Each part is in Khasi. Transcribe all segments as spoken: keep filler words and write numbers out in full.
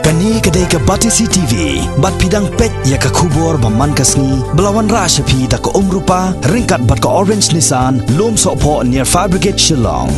Kane ka dei ka Batesi T V, bad phi dang peit ïa ka khubor ba man ka sngi, ba la wanrah sha phi da ka Umrupa, ryngkat bad ka Orange Nissan, Lum Sohphoh near Fire Brigade Shillong.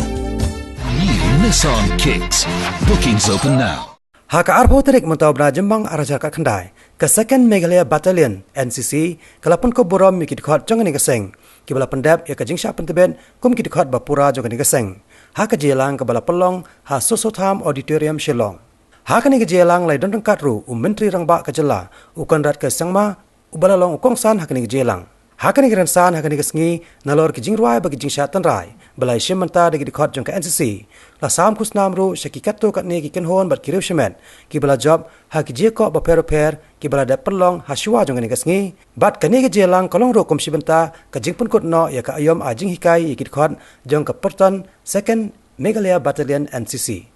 New Nissan Kicks. Bookings open now. Ha ka arphew tarik mynta u bnai Jymmang arhajar khatkhyndai, ka Second Meghalaya Battalion, N C C, ka la pynkup burom ïa ki dkhot jong kane ka seng, kiba la pyndep ïa ka jingshah pyntbit kum ki dkhot ba pura jong kane ka seng, ha ka jingïalang kaba la pynlong ha Soso Tham Auditorium, Shillong. Ha kane ka jingïalang la ïadon ryngkat ruh u Myntri Rangbah ka jylla, u Conrad K Sangma, uba la long u kongsan ha kane ka jingïalang. Ha kane ka rynsan, ha kane ka sngi, nalor ki jingrwai bad ki jingshah tynrai ba la ïashim bynta da ki dkhot jong ka N C C, la sam khusnam ruh sha ki katto katne ki kynhun bad ki riewshimet kiba la jop ha ki jingïakob bapher bapher kiba la dep pynlong ha shuwa jong kane ka sngi. Bad kane ka jingïalang ka long ruh kum shi bynta ka jingpynkut noh ïa ka aïom ai jinghikai ïa ki dkhot jong ka Pyrton Second Meghalaya Battalion, N C C.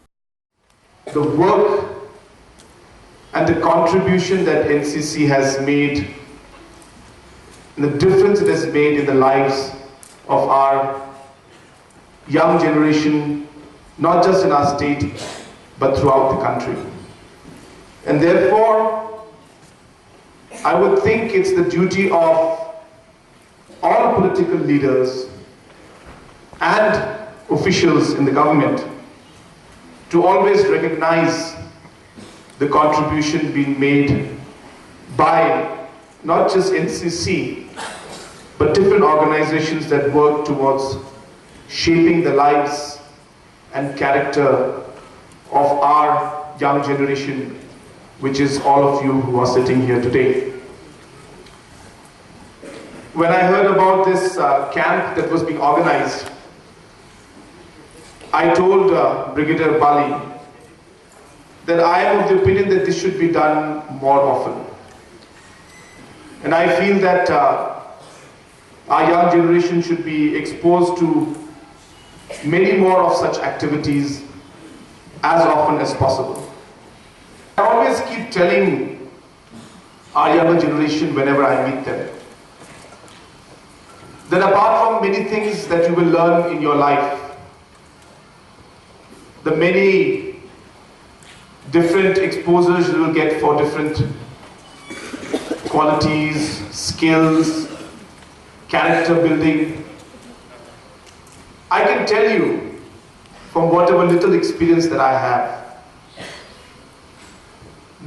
The work and the contribution that N C C has made, and the difference it has made in the lives of our young generation, not just in our state, but throughout the country. And therefore, I would think it's the duty of all political leaders and officials in the government to always recognize the contribution being made by not just N C C, but different organizations that work towards shaping the lives and character of our young generation, which is all of you who are sitting here today. When I heard about this uh, camp that was being organized, I told uh, Brigadier Bali that I am of the opinion that this should be done more often. And I feel that uh, our young generation should be exposed to many more of such activities as often as possible. I always keep telling our younger generation whenever I meet them that apart from many things that you will learn in your life, the many different exposures you will get for different qualities, skills, character building, I can tell you from whatever little experience that I have,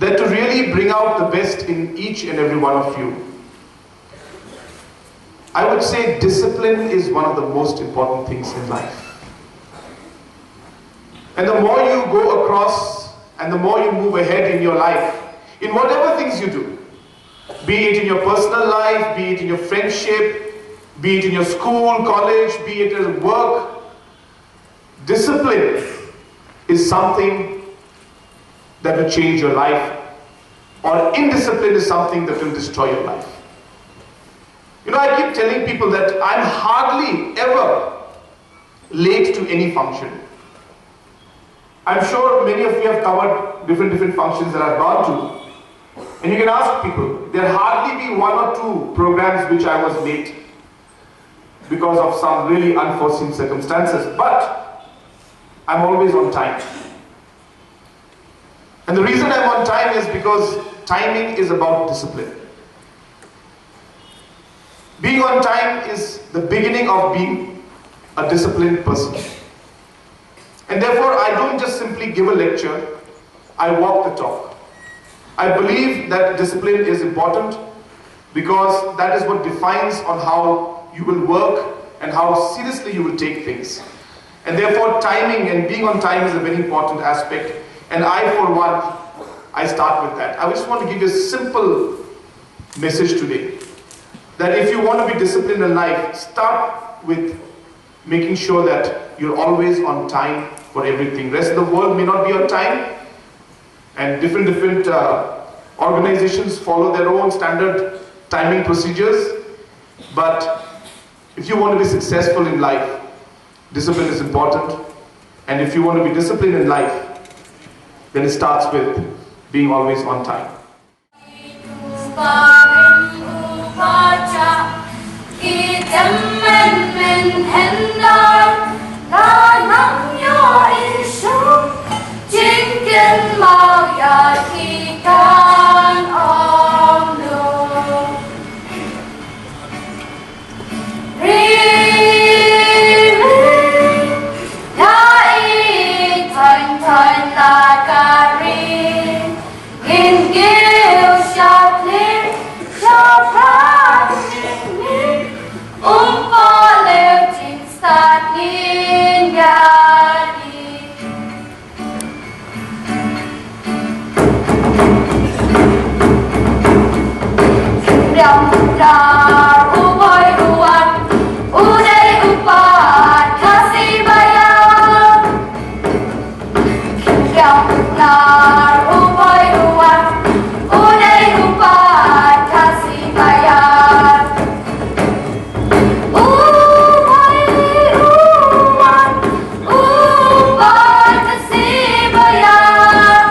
that to really bring out the best in each and every one of you, I would say discipline is one of the most important things in life. And the more you go across and the more you move ahead in your life, in whatever things you do, be it in your personal life, be it in your friendship, be it in your school, college, be it at work, discipline is something that will change your life, or indiscipline is something that will destroy your life. You know, I keep telling people that I'm hardly ever late to any function. I'm sure many of you have covered different different functions that I've gone to. And you can ask people, there'll hardly be one or two programs which I was late because of some really unforeseen circumstances. But I'm always on time. And the reason I'm on time is because timing is about discipline. Being on time is the beginning of being a disciplined person. And therefore, I don't just simply give a lecture, I walk the talk. I believe that discipline is important because that is what defines on how you will work and how seriously you will take things. And therefore, timing and being on time is a very important aspect. And I, for one, I start with that. I just want to give you a simple message today that if you want to be disciplined in life, start with making sure that you're always on time for everything. Rest of the world may not be on time, and different different uh, organizations follow their own standard timing procedures. But if you want to be successful in life, discipline is important. And if you want to be disciplined in life, then it starts with being always on time. Ki kan ong du. Ri, ri, ïa i thaiñ thaiñ la ka ri. Ngin kiew shaphrang, shaphrang ngin, um pat leh jingstad ngin ïa i. Khyndiat nar u boi u wan, u dei u paid Khasi Baïar. Khyndiat nar u boi u wan, u dei u paid Khasi Baïar. U boi u wan, u paid Khasi Baïar.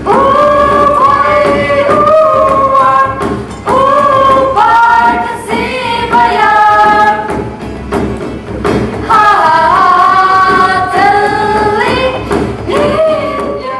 U boi u wan, u paid Khasi Baïar. Ha, ha, ha, ha, Delhi, India.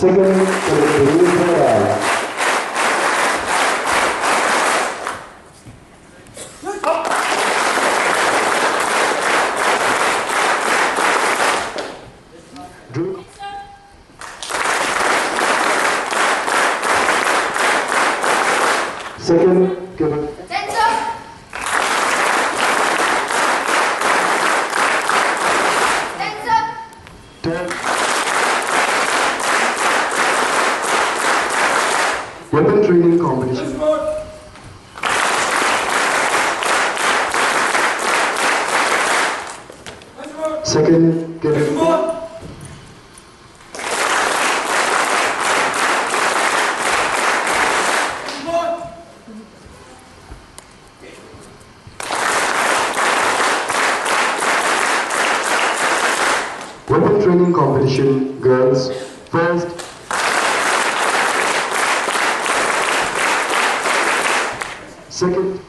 Second, Philip Denise Mobile. Second, Kevin. Attention! Attention! Turn. Weapon training competition. Second, Kevin. Weapon training competition, girls, first, second,